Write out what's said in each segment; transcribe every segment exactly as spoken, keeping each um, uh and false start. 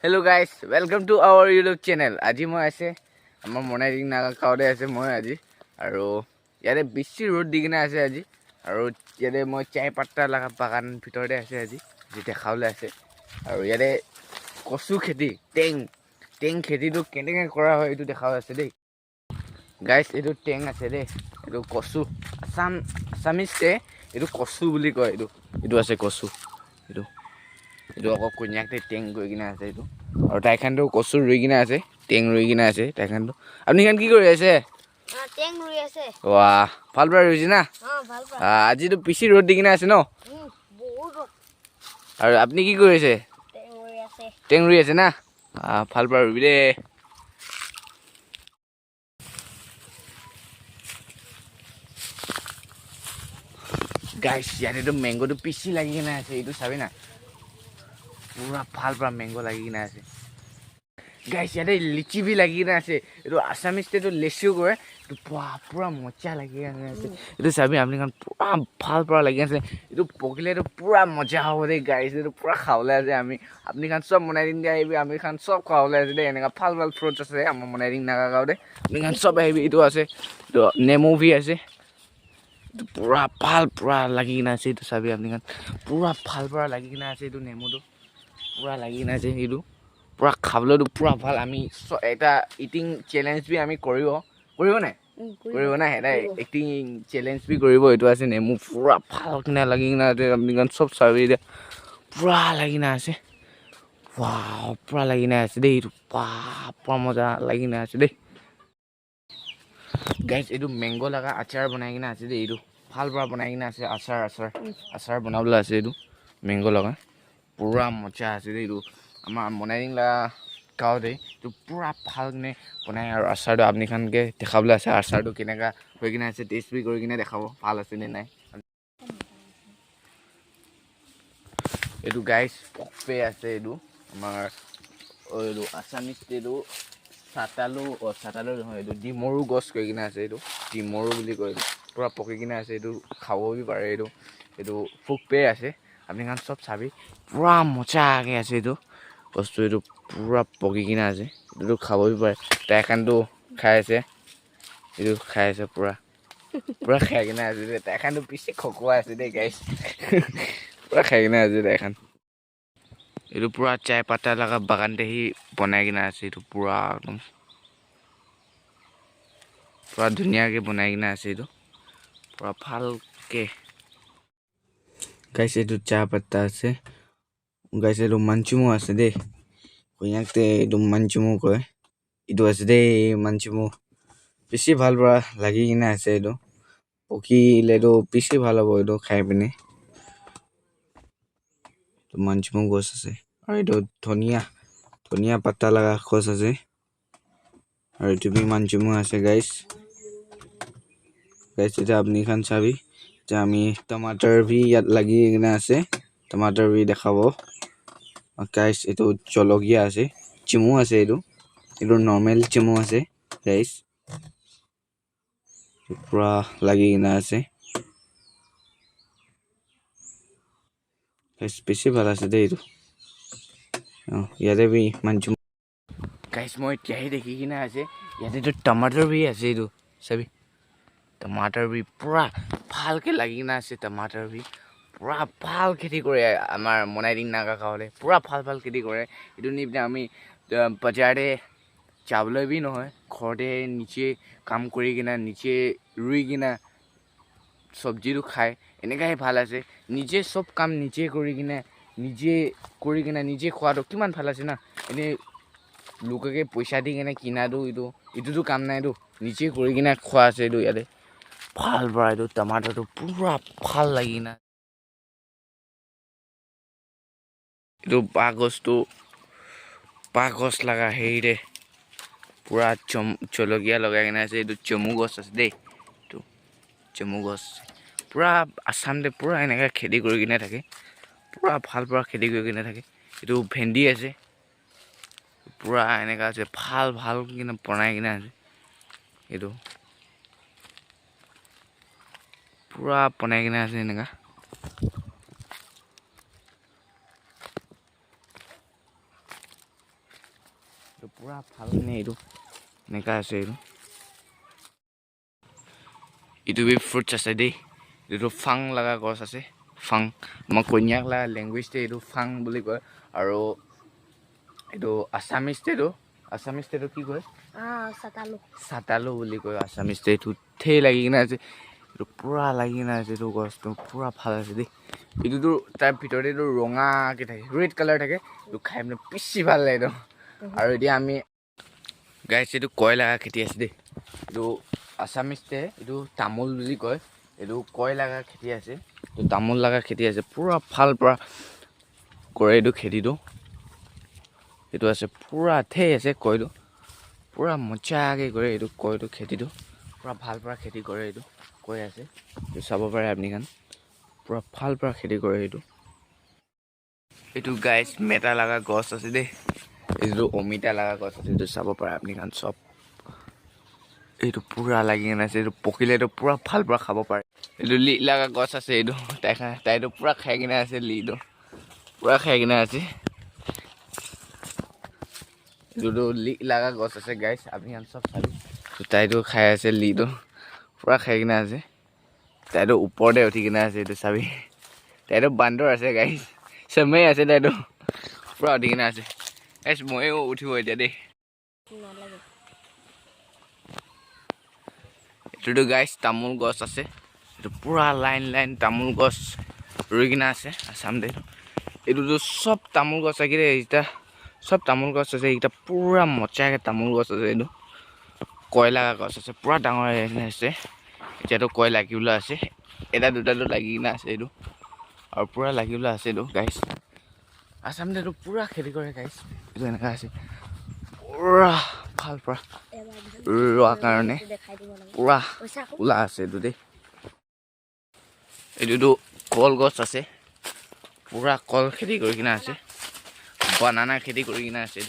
Hello guys, welcome to our YouTube channel. Aji moi ase, amar Monairing Naga gaon te ase moi aji. Aru yate bishi rod di kena ase aji. Aru yate moi chai patta laga bagan bhitor te ase aji. Aji dekha bole ase. Aru yate kosu kheti, teng, teng kheti tu keneke kora hoi etu dekha bole ase dei. Guys, etu teng ase de. Etu kosu. Assam, Assamese te etu kosu buli koi etu. Etu ase kosu. Etu. Etu ako Konyak te teng koi kena ase etu. Aru tai khan tu kosu rui kena ase. Teng rui kena ase tai khan tu. Apni khan ki kori ase? Ah, teng rui ase. Wah, bhal para rui ase na? Ah, bhal para. Ah, aji tu bishi rod di kena ase no? Hmm, bahut rod. Aru apni ki kori ase? Teng rui ase. Teng rui ase na? Ah, bhal para rubi de. Guys, yate tu mango tu bishi lagi kena ase, etu sabi na. Pura bhal para mango lagi kena ase. Guys, yate litchi bi lagi kena ase. Etu Assamese te tu lesu koi. Etu pura, pura moja lagi kena ase. Etu sabi apni khan pura bhal para lagi ase. Etu pokile tu pura moja hobo de guys. Etu pura khabole ase ami. Apni khan sob Monairing te ahibi, ami khan sob khabole ase de. Eneka bhal bhal fruits ase ama Monairing Naga gaon te. Apni khan sob ahibi, etu ase. Etu nemu bi ase. Etu pura bhal pura lagi kena ase. Etu sabi apni khan pura bhal pura lagi kena ase etu nemu tu. Pura lagi kena ase etu. Pura khabole tu pura bhal. Ami so ekta eating challenge bi ami koribo. Koribo nai? Mm, koribo. Koribo na, eta koribo. Eating challenge bi koribo, etu ase nemu pura bhal kena lagi kena ase, apni khan sob sabi de, pura lagi kena ase. Wow, pura lagi kena ase de, etu, wow, pura moja lagi kena ase de. Guys, etu mango laga achar banai kena ase de, etu bhal pura banai kena ase, achar, achar, achar banabole ase etu mango laga. Pura moja ase de etu. Ama Monairing la gaon de etu pura bhal kene banai aru achar tu apni khan ke dekha bole ase. Achar tu keneka hoi kena ase, taste bi kori kena dekhabo bhal ase ne nai. Etu guys, pokpe ase etu. Amar, oh, etu Assamese te etu satalu, oh, satalu nohoi, etu dimoru gos koi kena ase etu. Dimoru buli koi etu. Pura poki kena ase etu. Khabo bi pare etu. Etu pokpe ase. Apni khan sob sabi, pura moja age ase etu. Bostu etu pura poki kena ase. Etu khabo bi pare. Tai khan tu khai ase. Etu khai ase pura. Pura khai kena ase de. Tai khan tu bishi khokwa ase de, guys. Pura khai kena ase tai khan. Etu pura chai pata laga bagan te hi banai kena ase. Etu pura ekdum, pura dhuniya ke banai kena ase etu. Pura bhal ke. Guys, etu cha patta ase. Guys, etu manchumu ase de. Konyak te etu manchumu koi. Etu ase de manchumu. Bishi bhal para lagi kena ase etu. Poki le tu bishi bhal hobo etu khai pine. Etu manchumu gos ase. Aru etu dhoniya, dhoniya patta laga gos ase. Aru etu bi manchumu ase, guys. Guys, etu apni khan sabi, etu ami tomato bi yat lagi kena ase. Tomato bi dekhabo. Guys, etu jolokia ase. Chumu ase etu. Etu normal chumu ase, guys. Pura lagi kena ase. Guys, bishi bhal ase de etu. Oh, yate bi manchumu. Guys, moi etia hi dekhi kena ase, yate tu tomato bi ase etu, sabi. Tomato bi pura bhal ke lagi kena ase, tomato bi. Pura bhal kheti kore, amar Monairing Naga gaon te. Pura bhal bhal kheti kore. Etu nipina ami, uh, bazaar te jabole bi nohoi. Ghor te niche kam kuri kena, niche rui kena, sabji tu khai, eneka he bhal ase. Nije sob kam nije kuri kena, nije kuri kena, nije khwa tu kiman bhal ase na. Ene loke ke poisa di kena kina tu etu, etu tu kam nai tu. Nije kuri kena khwa ase etu yate. Bhal para etu tomato tu pura bhal lagi na. Etu bah gos tu, bah gos laga hei te pura chom-, jolokia logai kena ase. Etu chomu gos ase de. Etu chomu gos. Pura Assam te pura eneka kheti kuri kena thake. Pura bhal para kheti kuri kena thake. Etu bhendi ase. Pura eneka ase. Bhal, bhal kena banai kena ase. Etu. Pura banai kena ase eneka. Pura bhal ne etu. Eneka ase etu. Etu bi fruits ase de. Etu fang laga ghas ase. Fang. Ama Konyak laga language te etu fang buli koi. Aru etu Assamese te tu, Assamese te tu ki koi? Ah, satalu. Satalu buli koi Assamese te. Etu thei lagi kena ase. Etu pura lagi kena ase. Etu ghas tu pura bhal ase de. Etu tu tai bhitor te tu ronga ke thake, red color thake. Etu khai kena bishi bhal lage tu. Aru etia ami Guys, etu koi laga kheti ase de. Etu Assamese te etu tamul buli koi. Etu koi laga kheti ase. Etu tamul laga kheti ase. Pura bhal pura kore etu kheti tu. Etu ase pura thei ase koi tu. Pura mocha ke kore etu koi tu kheti tu. Pura bhal pura kheti kore etu koi ase. Etu sabo pare apni khan. Pura bhal pura kheti kore etu. Etu guys, meta laga ghas ase de. Etu omita laga ghas ase, etu sabo pare apni khan sob. Etu pura lagi kena ase, etu pokile tu pura bhal pura khabo pare. Etu li laga ghas ase etu. Tai khan, tai tu pura khai kena ase li tu. Pura khai kena ase. Etu tu li laga ghas ase guys, apni khan sob sabi. Tai tu khai ase li tu. Pura khai kena ase. Tai tu upor te uthi kena ase, etu sabi. Tai tu bandor ase, guys. Semai ase tai tu. Pura uthi kena ase. Guys, moi o uthibo etia de. Etu tu, guys, tamul ghas ase. Etu pura line, line tamul ghas rui kena ase, Assam te. Etu tu sob tamul ghas ase de, eta. Sob tamul ghas ase, eta pura mocha ke tamul ghas ase etu. Koi laga ghas ase, pura dangor hoikena ase. Etia tu koi lagi bole ase. Eta duta tu lagi kena ase etu. Aru pura lagi bole ase etu, guys. Assam te tu pura kheti kore, guys. Etu eneka ase. Pura bhal pura. Rua karne. Pura khula ase etu de. Etu tu kol gos ase. Pura kol kheti kuri kena ase. Banana kheti kuri kena ase.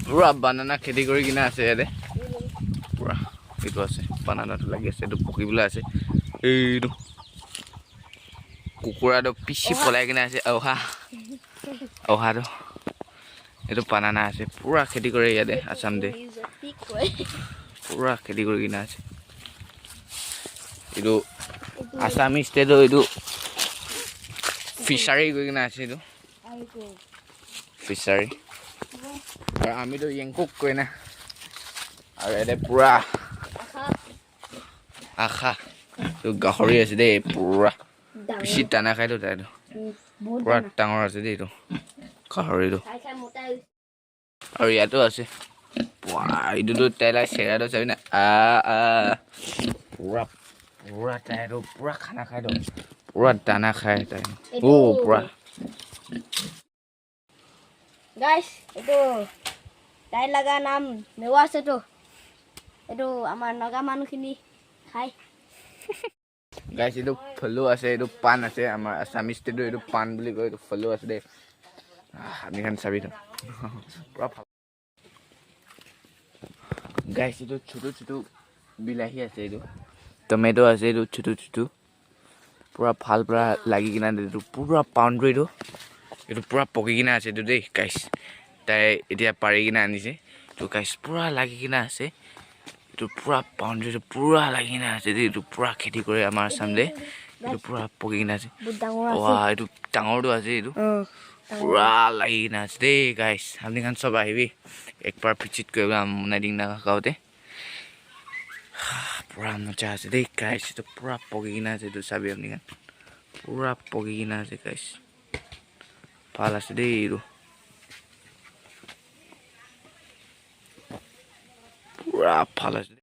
Pura banana kheti kuri kena ase yate. Pura etu ase. Banana tu lagi ase. Etu pokibole ase. Etu kukura tu bishi polai kena ase. Oha. Oha tu. Etu banana ase, pura kheti kore yate Assam te. Pura kheti kuri kena ase. Etu Assamese te tu etu fishery kuri kena ase etu. Fishery. Aru ami tu yengkok koi na. Aru yate pura akha. Tu gahori ase de pura. Bishi dana khai tu tai tu. Pura dangor ase de etu. Gahori tu. Aru yate ase. Wah, etu tu tai la chehra tu sabi na. Ah, ah. Pura, pura tai tu, pura khana khai tu. Pura dana khai tai. Oh, pura. Guys, etu tai laga naam mewa ase tu. Etu amar Naga manu khini khai. Guys, etu pholu ase, etu pan ase, amar Assamese te tu etu pan buli koi, etu pholu ase de. Ah, apni khan sabi tu. Pura phal-, guys, etu chutu chutu bilahi ase etu. Tomato ase etu chutu chutu. Pura phal pura lagi kena etu pura boundary tu. Etu pura poki kena ase etu de, guys. Tai etia pari kena anise. Tu guys, pura lagi kena ase. Etu pura boundary tu pura lagi kena ase de. Etu pura kheti kore amar Assam te. Etu pura poki kena ase. Wah, etu dangor tu ase etu. Pura lagi kena ase de, guys. Apni khan sob ahibi. Ek bar visit koribo amar Naga gaon te. Pura moja ase de, guys. Etu pura poki kena ase etu sabi apni khan. Pura poki kena ase, guys. Bhal ase de etu. Pura bhal ase.